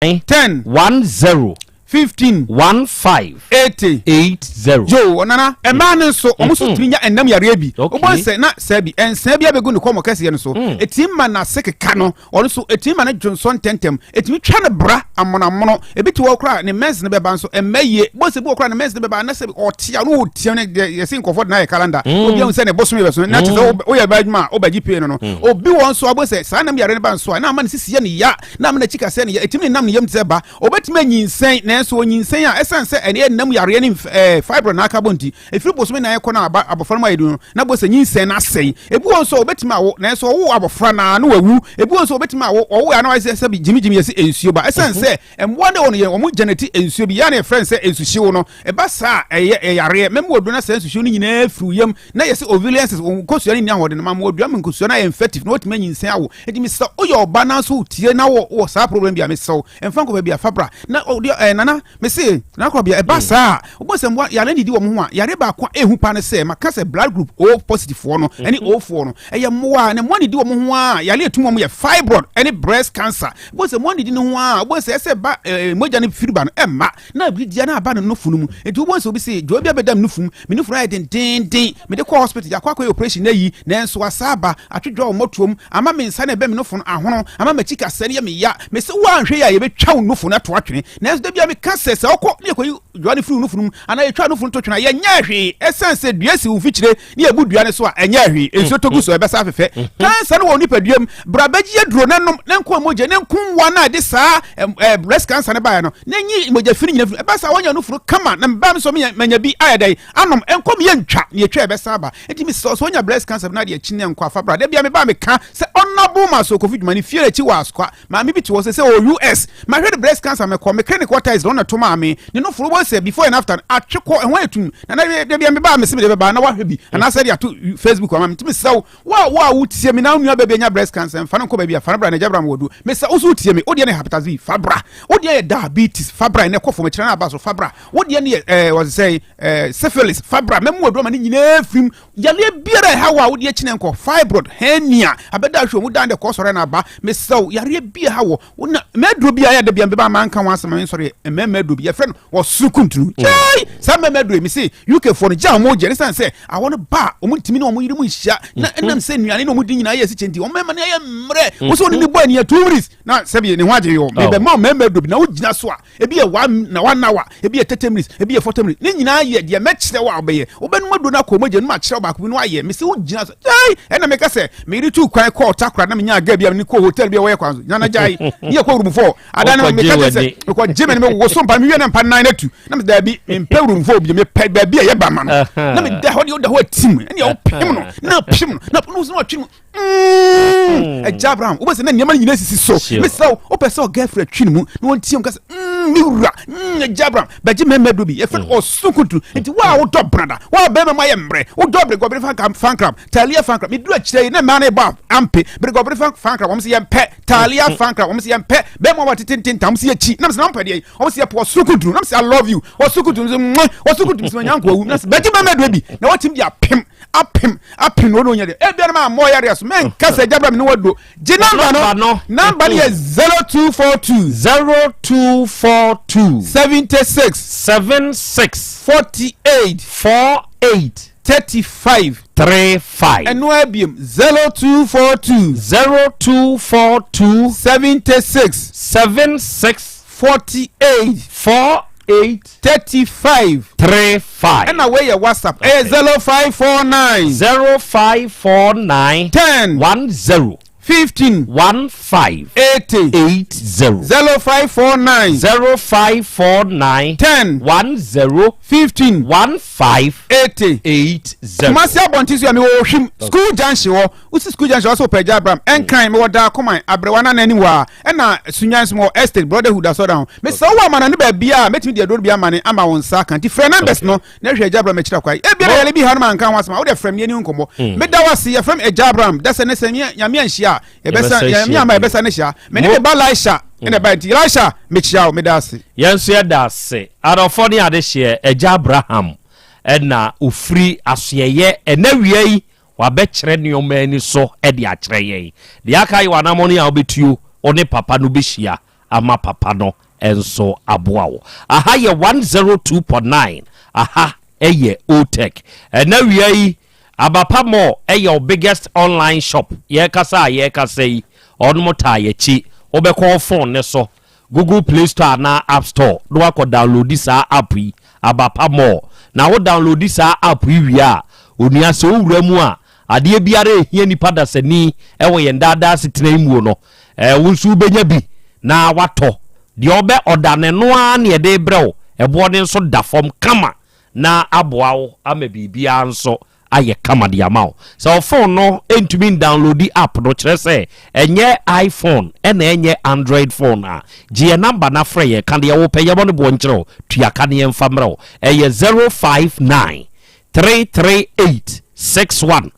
10. 10. 15. 15. 80. 80. Yo, ɔnana, mmaa no nso, wɔn nso tumi nya ɛnam yareɛ bi. Wobɔ nsɛ na sɛ bi ɛnsɛn bi abɛgu ne kɔn kɛseɛ no so, ɛtumi ma n'ase keka no. Ɔno nso ɛtumi ma ne dwonsɔ ntɛntɛm, ɛtumi twa ne bra amonamono. Ebi te hɔ koraa, ne mens no bɛba nso ɛmma yie. Bɔ sɛ bi wɔ koraa, ne mens no bɛba na sɛ ɔtea no, ɔtia no deɛ yɛsi nkɔfɔ de na ayɛ calendar. Obi ahu sɛ ne bosome bɛ so na kyerɛ sɛ woyɛ bɛ adwuma a wobɛgye pay no. Obi wɔ nso abɔ sɛ saa nam yare no ba nso a, na ama ne sisi yɛ ne ya, na ama n'akyi kasɛ ne ya, ɛtumi ne nam ne yam te sɛ ba. Obɛtumi anyinsɛn, nanso onyinsɛn a, ɛsiane sɛ ɛne ɛnam yareɛ ne fibroid na aka bɔ nti, ɛfiri bosome na ɛkɔ no aba abɔfra no mu ayɛ du no, na bɔ sɛ nyinsɛn no asɛe. Ebi wɔ nso a, obɛtumi awo, nanso ɔwo abɔfra naa na wawu. Ebi wɔ nso a, obɛtumi awo, ɔwo a na wayɛ sɛ sɛbi gyimigyimi, yɛ sɛ nsuo ba, ɛsiane sɛ mmoa no wɔ no yɛ wɔn generate nsuo bi yɛ na yɛfrɛ no sɛ nsuhyew no. Ɛba saa a, ɛyɛ ɛyareɛ mɛma waduro na saa nsuhyew no nyinaa firi yam na yɛ sɛ ovarian cyst, wɔn nkosua no nni ahoɔden no ma ma wadua ma nkosua no ayɛ infective na watumi anyinsɛn awo. Enti mesrɛ, woyɛ ɔba nanso wotie na wɔ saa problem bi a, mesrɛ wo, ɛmfa nkɔ baabi a, fa bra na ɔde nana mese nana kɔ bia. Ɛba saa a, wobɔ sɛ mmoa yare didi wɔn ho a, yare baako a ehu pa ne sɛ maka sɛ blood group O positive foɔ no ɛne O foɔ no, ɛyɛ mmoa na mmoa didi wɔn ho a, yare etum wɔn yɛ fibroid ɛne breast cancer. Wobɔ sɛ mmoa didi ne ho a, wobɔ sɛ ɛsɛ ba mogya no firi ba no ɛmma na didia na aba no nufu no mu. Nti wobɔ sɛ obi sɛ dwa bi abɛda me nufu mu, me nufu no ayɛ dendenden, mede kɔ hospital, yɛakɔ akɔyɛ operation na yi, nanso asa aba atwedwa wɔ mmɔtoam ama me nsa na ɛbɛ me nufu no ahono ama m'akyi kasɛ no yɛ me ya. Mese woanhwɛ yi a, yɛbɛtwa wo nufu no ato atwene. Nanso da bia meka sɛ wokɔ ne yɛkɔyi dwa no firi wo nufu no mu anaa yɛtwa nufu no to twene a, yɛnyɛ hwee, ɛsiane sɛ dua si wo mfikyire ne yɛbu dua no so a, ɛnyɛ hwee. Nsuo tɔ gu so, ɛbɛsa afefɛ. Cancer no wɔ nipadua mu, bra bɛgye aduro na nom na nko mogya na nkum mmoa no a ɛde saa breast cancer no baeɛ no, na nyi mogya firi nyina firi. Ɛba saa, wɔnya nufunu kama na mbaa mi so manya bi ayɛ dɛn anom nkɔm yɛ ntwa ne yɛtwa, ɛbɛsa aba. Nti mesɛ sɛ wonya breast cancer bi na adeɛ akyi ne nkɔ afa bra. Da bia mebaa, meka sɛ ɔnabo ma so Kofi dwuma ne fie n'akyi wɔ Asokwa. Maame bi te hɔ sɛ ɔwɔ US, mahwɛ de breast cancer, mekɔ me clinic wɔ tiles na ɔna to maame ne no foro bɔ sɛ before and after atwe kɔ, ɛho ayɛ tum. Na da bia mebaa, mese mede bɛbaa na wahwɛ bi anaasɛ de ato Facebook ama me. Nti mesrɛ wo, wo a wotie me na wo nua baabi anya breast cancer, mfa no nkɔ baabi a, fa no bra na agya bra ma wadu. Mesɛ wo so wotie me, wodeɛ ne hepatitis B, fa bra. Wodeɛ yɛ diabetes, fa bra. Ɛnɛ kɔ fam, akyerɛ no aba so, fa bra. Wodeɛ ne yɛ wɔse sɛ syphilis, fa bra. Mɛmu aduro ma ne nyinaa firim. Yareɛ biara ɛha wo a, wodeɛ kyinɛ nkɔ, fibroid, hernia abɛda ahwɛ mu dan de kɔ sɔrɔ na aba. Mesɛ wo, yareɛ bi ɛha wɔ wona mɛduro bi a yɛ da bia mbɛba ama nka ho asɛm. Nsɔre mmarima aduro bi yɛfrɛ no wɔsoro kuntunu kyɛi. Saa mmarima aduro yi, mese UK foɔ no gya wɔn gye ne san sɛ awɔ no ba a, wɔn ntumi ne wɔn yere mu nhyia na ɛnam sɛ nnuane na wɔn di nyinaa yɛ ɛsi kyɛn nti, wɔn mmarima no ayɛ mmerɛ. Wɔn sɛ wɔn ne bɔ ani 2 minutes na sɛbi ne ho agye yɔ. Mebɛ ma mmarima aduro bi na wogyina so a, ebi yɛ 1 na 1 hour, ebi yɛ 30 minutes, ebi yɛ 40 minutes. Ne nyinaa yɛ deɛ mɛkyerɛ wo a wobɛyɛ. Wobɛnum aduro no akɔ mogya no mu akyerɛ wo baako bi no ayɛ. Mese wogyina so gyae. Ɛna meka sɛ meyere tu kwan kɔɔ Takora na menya aga bi a mene kɔ hotel bi a wɔyɛ kwan so nana gyae ne yɛkɔ room four ada no. Meka kyerɛ sɛ mekɔgye me no mewowo so mpa, mewie ne mpa nan no atu na mede daabi, mempɛ room four bi, mepɛ baabi a ɛyɛ ba ma no na meda hɔ deɛ woda hɔ atim ɛne wopem no na pem no na watwe no. Ɛgya Abraham, wobɛ sɛ na nneɛma no nyinaa sisi so. Mesrɛ wo, wopɛ sɛ ɔgirlfriend twi ne mu na wɔntie mu ka sɛ, me wura, ɛgya Abraham, bɛgye mmarima duro bi yɛfrɛ no ɔso kuntunu. Nti wo a wodɔ brada, wo a bɛrima mu ayɛ mmerɛ, wodɔ beregɔbere fan club, talia fan club, meduru akyirɛ yi na mmaa no bɔ ampe beregɔbere fan club, wɔn sɛ yɛmpɛ talia fan club, wɔn sɛ yɛmpɛ bɛrima wa tetenten, wɔn sɛ yɛkyi nam sɛ na wɔmpɛ deɛ wɔn sɛ yɛpɛ ɔso kuntunu. Nam sɛ I love you, ɔso kuntunu sɛ ɔso kuntunu sɛ nyanko awu na sɛ bɛgye mmarima duro bi na wɔtumi de apem apem apem na ɔno onyɛ deɛ ebia no ma mmɔ yareɛ so. Mɛnka sɛ gyabra mi ne wado gye number no. Number no yɛ 0242. 0242. 76. 76. 48. 48. 35. 35. Ɛno abiem, 0242. 0242. 76. 76. 48. 48. 35. 35. Ɛna wei yɛ WhatsApp, ɛyɛ 0549. 0549. 10. 10. 15. 15. 80. 80. 0549. 0549. 10. 10. 15. 15. 80. 80. Kumasi abɔnten so a, mewɔ Ohwim School Junction hɔ. Wosi School Junction hɔ sɛ wopɛ Agya Abraham. Ɛnkran, mewɔ Daa Koman abrɛwa no anim hɔ a, ɛna Sunyan nso mewɔ Estate Brotherhood asɔre ho. Mesɛ wowɔ amana no baabi a, mɛtumi de aduro no bi ama ne ama wo nsa ka. Nti frɛ numbers no na hwɛ Agya Abraham akyira kwae. Ebia na yɛle bi ha no ma nka ho asɛm a, wode frɛ me ne ani nkɔmmɔ. Meda wo ase. Yɛfrɛ me Agya Abraham. Da sɛ ne sɛ Nyame anhyia a, yɛbɛsa Nyame ama yɛbɛsa ne hyia. Me ne me ba Elisha ɛna ɛba, nti Elisha, mekyia wo, meda ase. Yɛn nso yɛda ase. Adɔfoɔ ne adehyeɛ, Agya Abraham ɛna ofiri asoɛyɛ ɛna wia yi wabɛkyerɛ nneɛma ani so de akyerɛ yɛn deɛ aka. Yɛ w'anammɔ no a wobɛtuo, wo ne papa no bɛhyia. ama papa no nso aboa wo. Aha yɛ 102.9, aha ɛyɛ Otec. Ɛna wia yi, Abapa Mall ɛyɛ wo biggest online shop. Yɛkasa a yɛkasa yi, ɔnom taa yɛkyi. Wobɛkɔ phone ne so, Google Play Store anaa App Store, na wakɔ download saa app yi, Abapa Mall. Na wo download saa app yi wie a, onua, sɛ wowura mu a, adeɛ biara ɛhia nipa dasani ɛwɔ yɛn daadaa setena yi muo no, wo nso wobɛnya bi na watɔ. Deɛ ɔbɛ ɔda ne no ara ne yɛde brɛ wo. Ɛboɔ ne nso da fam kama na aboa wo ama biribiara nso ayɛ kama de ama wo. Sɛ wo phone no ntumi download app no, kyerɛ sɛ ɛnyɛ iPhone ɛna ɛnyɛ Android phone a, gye yɛ number na frɛ yɛ. Ka deɛ wopɛ, yɛbɔ ne boɔ nkyerɛ wo, tua ka ne yɛmfa mmerɛ wo. Ɛyɛ 059 338 61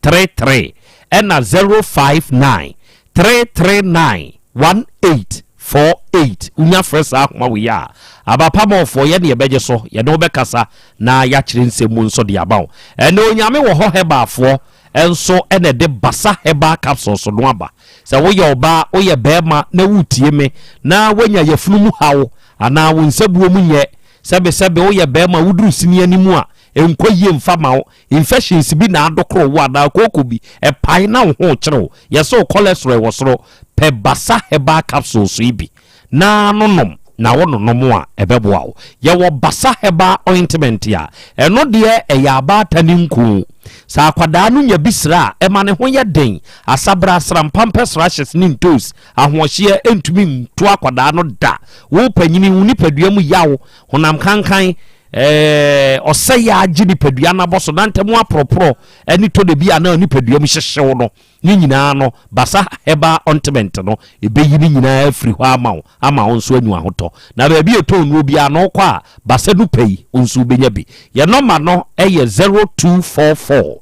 33 ɛna 059 339 1848. Wonya frɛ saa ahoma wei a, Abapamɔfoɔ yɛne yɛbɛgye so, yɛne wobɛkasa na yɛakyerɛ nsɛm mu nso de aba wo. Ɛne Onyame Wɔ Hɔ Herbal foɔ nso ɛna ɛde Basa Herbal Capsules no aba. Sɛ woyɛ ɔbaa, woyɛ bɛrima na wotie me na woanya yɛfunu mu haw anaa wo nsabuo mu nyɛ sɛbesɛbe, woyɛ bɛrima, woduru sini anim a nkɔ yie mfa ma wo, infections bi na adokoro wo anaa kooko bi ɛpae na wo ho kyerɛw, yɛsɛ wo cholesterol wɔ soro, pɛ Basa Herbal Capsules yi bi na nonom. Na wo nonom a, ɛbɛboa wo. Yɛwɔ Basa Herbal Ointment a ɛno deɛ ɛyɛ abaata ne nku. Sɛ akwadaa no nya bi sra a, ɛma ne ho yɛ den. Asabra, asrampampɛs, rashes ne ntos ahoɔhyeɛ ntumi nto akwadaa no da. Wo panyini, wo nipadua mu yaw, honam kankan, ɔsɛ yɛ agye nipadua no abɔ so na ntɛm aporɔporɔ ɛne tɔ de bi a na nipadua mu hyehyew no ne nyinaa no, Basa Herbal Ointment no ɛbɛyi ne nyinaa afiri hɔ ama wo, ama wo nso anyu ahotɔ. Na baabi ɛtɔn nnuro biara no wokɔ a, Basa no pɛ yi wo nso wobɛnya bi. Yɛ number no ɛyɛ 0244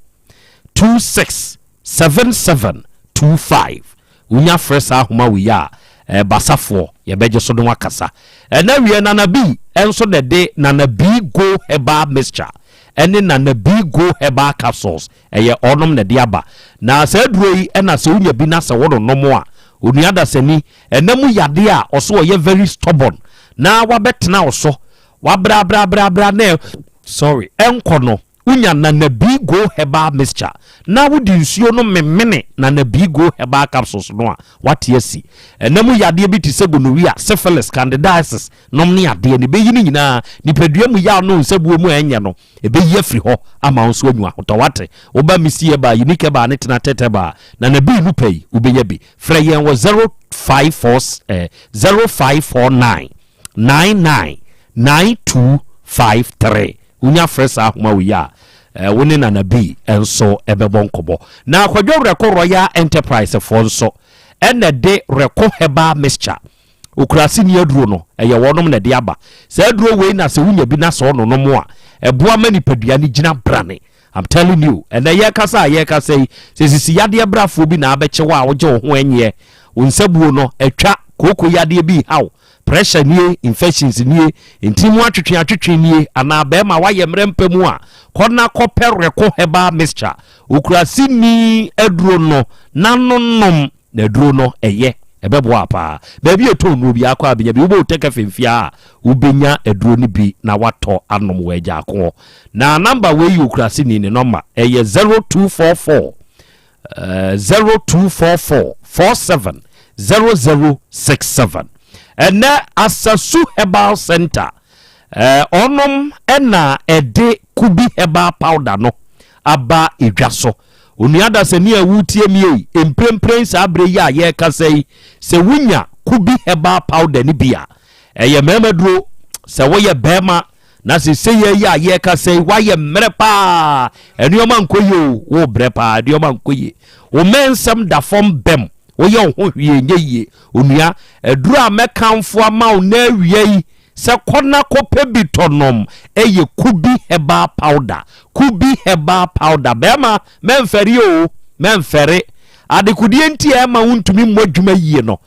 26 77 25. Wonya frɛ saa ahoma wei a, basafoɔ yɛbɛgye so no wakasa. Ɛna wie, Nana Bi ɛnso na ɛde Nana Bi Go Herbal Mixture ɛne Nana Bi Go Herbal Capsules, ɛyɛ ɔnom na ɛde aba. Na saa aduro yi ɛna sɛ wonya bi na sɛ wononom a, onua dasani, ɛna mu yadeɛ a ɔso ɔyɛ very stubborn na wabɛtena wo so, wabrabrabrabra na sorry ɛnkɔ no, wonya Nana Bi Go Herbal Mixture na wode nsuo no memene Nana Bi Go Herbal Capsules no a, wate asi. Ɛna mu yadeɛ bi te sɛ gonorrhea, syphilis, candidiasis nom ne adeɛ no, ɛbɛyi no nyinaa. Nipadua mu yaw no, nsabuo mu a ɛnyɛ no, ɛbɛyi afiri hɔ ama wo nso anyu ahotɔ. Wate? Woba Misi ba, Unique ba ne Tena Tɛtɛ ba, Nana Bi no pɛ yi, wobɛnya bi. Frɛ yɛn wɔ 054 0549 99 9253. Wonya frɛ saa ahoma wei a, wo ne Nana Bi nso ɛbɛbɔ nkɔmmɔ. Na Akwadwo Rɛko Royal Enterprise foɔ nso ɛna de Rɛko Herbal Mixture, okurase ni aduro no, ɛyɛ wɔnom na ɛde aba. Saa aduro wei na sɛ wonya bi na sɛ ɔnonom a, ɛboa ma nipadua no gyina brane. I'm telling you. Ɛnɛ yɛkasa a yɛkasa yi, sɛ sisi yadeɛ brafoɔ bi na abɛkye wɔ a, wogye wo ho ɛnyɛ wo nsabuo no atwa, kooko yadeɛ bi haw, pressure nie, infections nie, ntiri mu atwetwe atwetwe nie, anaa bɛrima wayɛ mmerɛ mpɛ mu a, kɔna kɔpɛ Rɛko Herbal Mixture, okurase ni aduro no, na nonom. Na aduro no ɛyɛ, ɛbɛboa paa. Baabi ɛtɔn nnuro bi akɔ abɛnya bi, wobɛ wotɛ kɛfɛ mfia a, wobɛnya aduro no bi na watɔ anom wɔ agya akoɔ. Na number wei yɛ okurase ni ne number, ɛyɛ 0244 0244 47 0067. Ɛnɛ Asasu Herbal Center, ɔnom ɛna ɛde Kubi Herbal Powder no aba edwa so. Onua dasani a wotie mi yi, mprempren saa abere yi a yɛrekasa yi, sɛ wonya Kubi Herbal Powder no bi a, ɛyɛ mmarima duro. Sɛ woyɛ bɛrima na sɛ sɛyɛ yi a yɛrekasa yi, woayɛ mmerɛ paa, nneɛma nkɔ yie o, wo brɛ paa, nneɛma nkɔ yie, wo mɛnsɛm da fam bɛm, woyɛ wo ho hwee nyɛ yie, onua, aduro a mɛkamfo ama wo na awia yi sɛ kɔna kɔpɛ bi tɔnom ɛyɛ Kubi Herbal Powder. Kubi Herbal Powder, bɛrima, mɛmfɛre o, mɛmfɛre adekodeɛ nti a ɛma wontumi mmɔ adwuma yie no.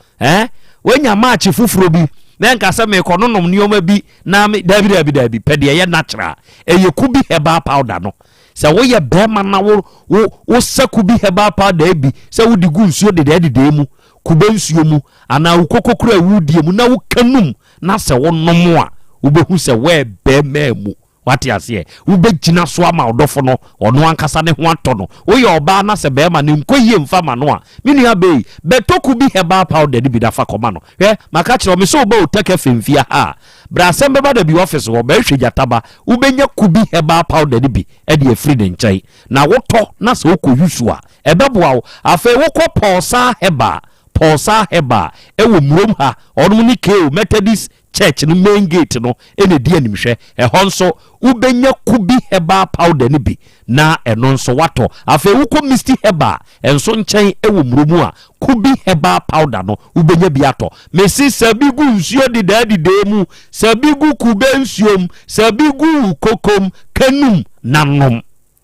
Woanya maakye foforɔ bi na nka sɛ mekɔ nonom nneɔma bi na me daabi, daabi, daabi, pɛ deɛ ɛyɛ natural, ɛyɛ Kubi Herbal Powder no. Sɛ woyɛ bɛrima na wo wo wosɛ Kubi Herbal Powder bi sɛ wode gu nsuo dedɛɛdedɛɛ mu. kube nsuo mu anaa wo kokokoro a wodie mu na woka num na sɛ wonom a, wobɛhu sɛ woɛbɛɛmaa mu. Wate aseɛ? Wobɛgyina so ama ɔdɔfo no, ɔno ankasa ne ho atɔ no. Woyɛ ɔbaa na sɛ bɛrima no nkɔ yie mfa ma no a, me nua bei, bɛtɔ Kubi herbal powder no bi na fa kɔma no. Hwɛ, maka kyerɛ wo, me sɛ woba Otec FM fie ha a, berɛ asɛm bɛba da bi office hɔ, bɛhwɛ gyataba, wobɛnya Kubi herbal powder no bi de afiri ne nkyɛn. Na wotɔ na sɛ wokɔ use a, ɛbɛboa wo. Afei wokɔ Pɔɔsaa Herbal, Pɔɔsaa Herbal ɛwɔ Murom ha, ɔnom ne KO Methodist Church no main gate no na ɛdi animhwɛ. Ɛhɔ nso wobɛnya Kubi herbal powder no bi na ɛno nso woatɔ. Afei wokɔ Misty Herbal nso nkyɛn wɔ Murom a, Kubi herbal powder no wobɛnya bi atɔ. Mese sɛ bi gu nsuo dedaadidee mu, sɛ bi gu kube nsuom, sɛ bi gu wo kokom, ka num na nom.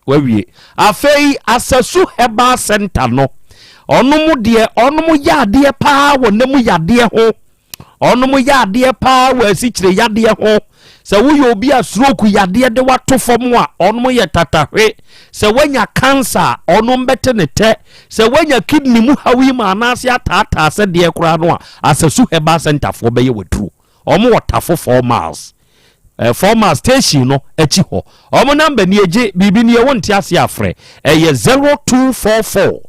Wawie. Afei Asasu Herbal Center no, ɔnom deɛ ɔnom yɛ adeɛ paa wɔ nna mu yadeɛ ho. Ɔnom yɛ adeɛ paa wɔ asikyire yadeɛ ho. Sɛ woyɛ obi a stroke yadeɛ de wato fam a, ɔnom yɛ tatahwe. Sɛ woanya cancer a, ɔnom bɛte ne tɛ. Sɛ woanya kidney mu haw yi ma anaase ataataa sɛ deɛ koraa no a, Asasu Herbal Center foɔ bɛyɛ waduro. Wɔn wɔ Tafo 4 Miles. 4 Miles station no akyi hɔ. Wɔn number nie, gye biribi nie, wonte aseɛ a frɛ. Ɛyɛ 0244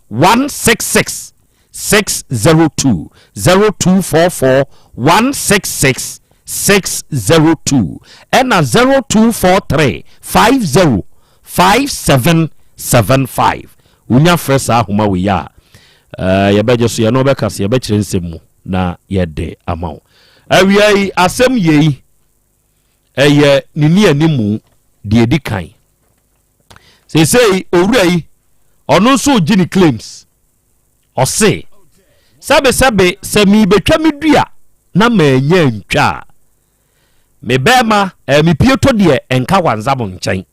166 602, 0244 166 602, ɛna 0243 50 5775. Wonya frɛ saa ahoma wei a, yɛbɛgye so, yɛne wobɛka so, yɛbɛkyerɛ nsɛm mu na yɛde ama wo. Awia yi asɛm yei ɛyɛ ne ni animu deɛ ɛdi kan. Seesei owura yi ɔno nso gye ne claims. Ɔse sɛbesɛbe sɛ merebɛtwa me dua na manya ntwa a, me bɛrima me pieto deɛ ɛnka wanza mo nkyɛn.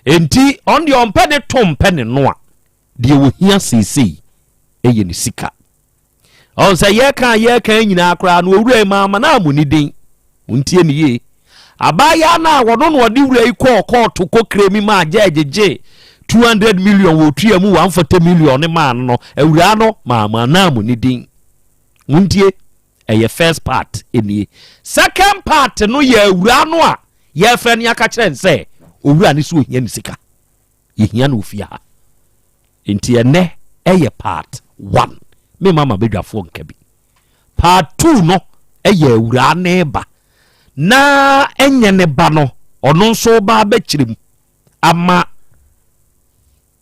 Enti ɔno deɛ ɔmpɛ ne to mpɛ ne noa. Deɛ wɔhia seesei ɛyɛ ne sika. Ɔn sɛ yɛka a yɛka nyinaa koraa no, owura yi maa ma no amu ne din. Wontie ne yie. Abaayaa no a wɔno na ɔde wura yi kɔɔ kɔɔto kɔkire mi maa gyɛɛgye gye 200 million wɔ otua mu 140 million ne maa no no, awuraa no maa ma no amu ne din. Wontie, ɛyɛ first part nie. Second part no yɛ awuraa no a yɛfrɛ no aka kyerɛ no sɛ owura no so ohia ne sika. Yɛhia no ofie ha. Nti ɛnɛ ɛyɛ part 1. Me mama badwafoɔ nka bi. Part 2 no ɛyɛ awuraa ne ba. Na ɛnyɛ ne ba no, ɔno nso ba abɛkyerɛ mu ama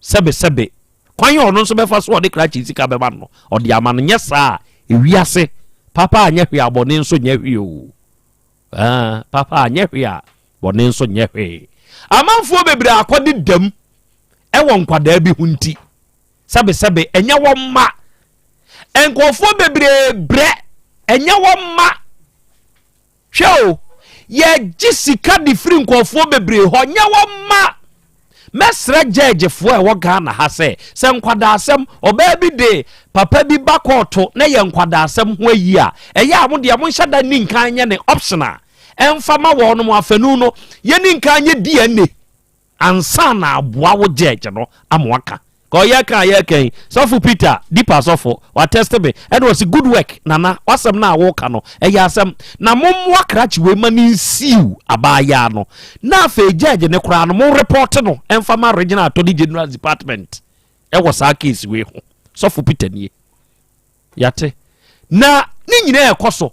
sɛbesɛbe kwan yɛ ɔno nso bɛfa so ɔde krakye sika bɛma no, ɔde ama no. Nyɛ saa a, ewiase papa anyɛ hwee a bɔne nso nyɛ hwee o. Papa anyɛ hwee a bɔne nso nyɛ hwee. Amanfoɔ bebree akɔde dam ɛwɔ nkwadaa bi ho nti sɛbesɛbe ɛnyɛ wɔn mma. Nkurɔfoɔ bebree brɛ ɛnyɛ wɔn mma. Hwɛ o, yɛgye sika de firi nkurɔfoɔ bebree hɔ, nyɛ wɔn mma. Mɛsrɛ gyɛɛgyefoɔ a ɛwɔ Ghana ha sɛ nkwadaasɛm ɔbaa bi de papa bi ba kɔɔto na yɛ nkwadasɛm ho ayi a, ɛyɛ a mo deɛ monhyɛ da ni nkan nyɛ ne option a ɛmfa ma wɔn mo afanu no, yɛni nkan nyɛ DNA ansa na aboa wo gyɛɛgye no ama waka. Ka ɔyɛ ka yɛ kan sɔfo Peter dipa sɔfo watɛste me ɛna ɔsi good work nana, wasɛm na awoka no ɛyɛ asɛm na mommoa krakye wei ma ne nsiw abaayaa no. Na afei gyɛɛgye ne koraa no, mo report no ɛmfa ma Regional Attorney General Department ɛwɔ saa case wei ho. Sɔfo Peter nie, yate na ne nyinaa ɛkɔ so.